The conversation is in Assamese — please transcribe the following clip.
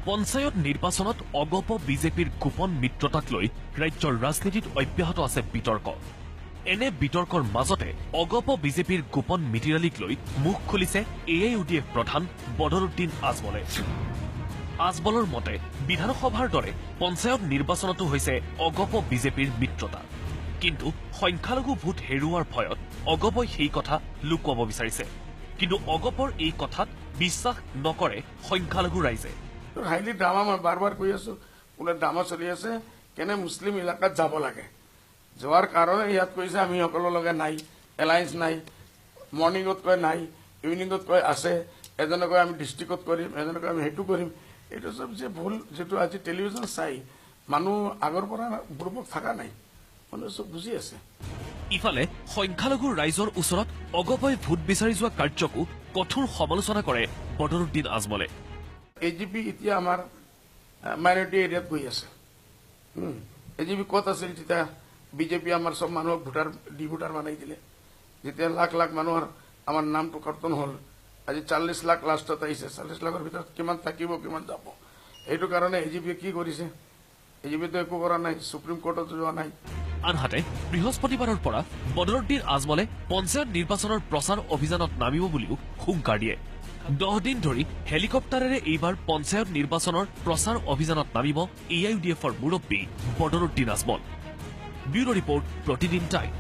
পঞ্চায়ত নিৰ্বাচনত অগপ বিজেপিৰ গোপন মিত্ৰতাক লৈ ৰাজ্যৰ ৰাজনীতিত অব্যাহত আছে বিতৰ্ক। এনে বিতৰ্কৰ মাজতে অগপ বিজেপিৰ গোপন মিতিৰালিক লৈ মুখ খুলিছে A I U D F প্ৰধান বদৰুদ্দিন আজমলে। আজমলৰ মতে বিধানসভাৰ দৰে পঞ্চায়ত নিৰ্বাচনতো হৈছে অগপ বিজেপিৰ মিত্ৰতা, কিন্তু সংখ্যালঘু ভোট হেৰুওৱাৰ ভয়ত অগপই সেই কথা লুকুৱাব বিচাৰিছে। কিন্তু অগপৰ এই কথাত বিশ্বাস নকৰে সংখ্যালঘু ৰাইজে। হাইলি ড্ৰামা, মই বাৰ বাৰ কৈ আছো, বোলে ড্ৰামা চলি আছে। কেনে মুছলিম এলেকাত যাব লাগে, যোৱাৰ কাৰণে ইয়াত কৈছে আমি সকলো লগে নাই, এলায়েন্স নাই। মৰ্ণিঙত কয় নাই, ইভিনিঙত কয় আছে। এজনে কয় আমি ডিষ্ট্ৰিক্টত কৰিম, এজনে কয় আমি সেইটো কৰিম। এইটো চব যে ভুল, যিটো আজি টেলিভিশ্যন চাই মানুহ আগৰ পৰা বুৰ্বক থকা নাই, মানুহ চব বুজি আছে। ইফালে সংখ্যালঘু ৰাইজৰ ওচৰত অগপই ভোট বিচাৰি যোৱা কাৰ্যকো কঠোৰ সমালোচনা কৰে বদৰুদ্দিন আজমলে। এ জি পি এতিয়া আমাৰ মাইনৰিটি এৰিয়াত গৈ আছে। এ জি পি ক'ত আছিল যেতিয়া বিজেপি আমাৰ চব মানুহক ভোটাৰ ডি ভোটাৰ বনাই দিলে, যেতিয়া লাখ লাখ মানুহৰ আমাৰ নামটো কৰ্তন হ'ল। আজি 40 লাখ লাষ্টত আহিছে, 40 লাখৰ ভিতৰত কিমান থাকিব, কিমান যাব? সেইটো কাৰণে এ জি পিয়ে কি কৰিছে? এ জি পিতো একো কৰা নাই, সুপ্ৰিম কোৰ্টতো যোৱা নাই। আনহাতে বৃহস্পতিবাৰৰ পৰা বদৰুদ্দিন আজমলে পঞ্চায়ত নিৰ্বাচনৰ প্ৰচাৰ অভিযানত নামিব বুলিও হুংকাৰ দিয়ে। 10 দিন ধৰি হেলিকপ্টাৰেৰে এইবাৰ পঞ্চায়ত নিৰ্বাচনৰ প্ৰচাৰ অভিযানত নামিব এ I U D এফৰ মুৰব্বী Badruddin Ajmal. Bureau report, Pratidin time.